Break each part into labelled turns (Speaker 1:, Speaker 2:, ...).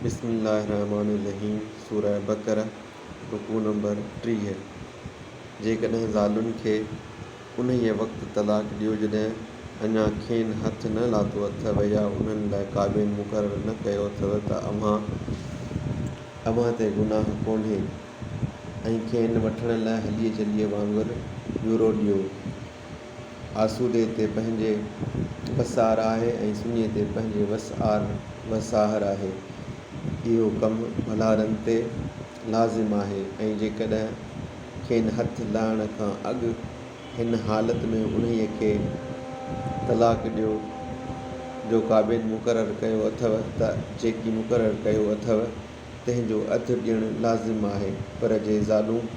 Speaker 1: بسم الله الرحمٰن الرحيم سوره بقره رڪوع نمبر 30 جيڪڏهن زالن کي انهيء وقت طلاق ڏيو جڏهن اڃا کين هٿ نه لاتو اٿو يا انهن لاء قابين مقرر نه ڪيو اٿو ته اوهان اوهان تي گناهه ڪونهي ۽ کين وٺڻ لاء هليء چليء وانگر بيورو ڏيو. آسودي تي پنهنجي وس آر آهي ۽ سڃي تي پنهنجي وس آر وس آهر آهي. اهو ڪم ڀلارن تي لازم آهي ۽ جيڪڏهن کين هٿ لائڻ کان اڳ هن حالت ۾ انهيء کي طلاق ڏيو جو قابين مقرر ڪيو اٿو ته جيڪي مقرر ڪيو اٿو تنهن جو اڌ ڏيڻ لازم آهي پر جي زالون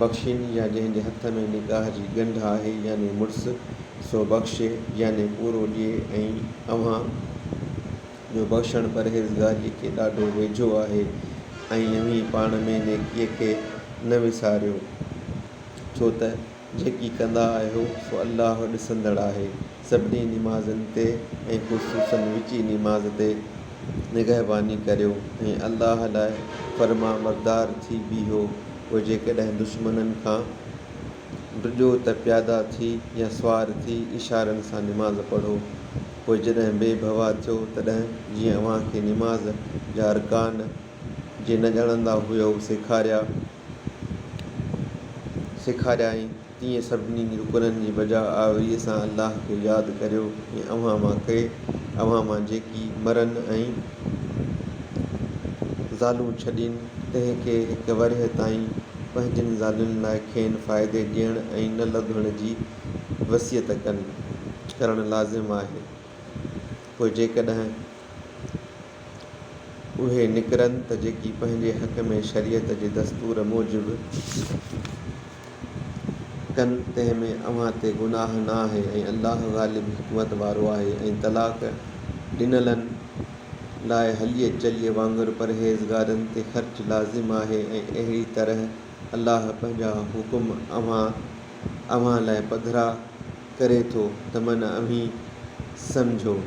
Speaker 1: بخشين يا جنهن جي هٿ ۾ نڪاح جي ڳنڍ آهي يعني مڙس، سو بخشي يعني پورو ڏئي ۽ اوهان جو بخشڻ پرهيزگاريء کي ڏاڍو ويجهو آهي ۽ اوهين پاڻ ۾ نيڪيء کي نه وساريو، ڇو ته جيڪي ڪندا آهيو سو الله ڏسندڙ آهي. سڀني نمازن تي ۽ خصوصاً وچين نماز تي نگهباني ڪريو ۽ الله لاء فرمانبردار ٿي بيهو، پوء جيڪڏهن دشمنن کان ڊڄو ته پيادا ٿي يا سوار ٿي اشارن سان نماز پڙهو، پوء جڏهن بي ڀوا ٿيو تڏهن جيئن اوهان کي نماز جا ارڪان، جي نه ڄاڻندا هيؤ، سيکاريا. سيکاريائين، تيئن سڀني رڪنن جي بجا آوريء سان الله کي ياد ڪريو ۽ اوهان مان ڪي، اوهان مان جيڪي مرن ۽ زالون ڇڏين، تنهن کي هڪ ورهيه تائين پنهنجين زالن لاء کين فائدي ڏيڻ ۽ نه لڌڻ جي وصيت ڪن، ڪرڻ لازم آهي. پوء جيڪڏهن. اهي نڪرن ته جيڪي پنهنجي حق ۾ شريعت جي دستور موجب ڪن تنهن ۾ اوهان تي گناهه نه آهي ۽ الله غالب حڪمت وارو آهي ۽ طلاق ڏنلن لاء هليء چليء وانگر پرهيزگارن تي خرچ لازم آهي ۽ اهڙي طرح الله پنهنجا حڪم اوهان اوهان لاء پڌرا ڪري ٿو ته من اوهين سمجهو.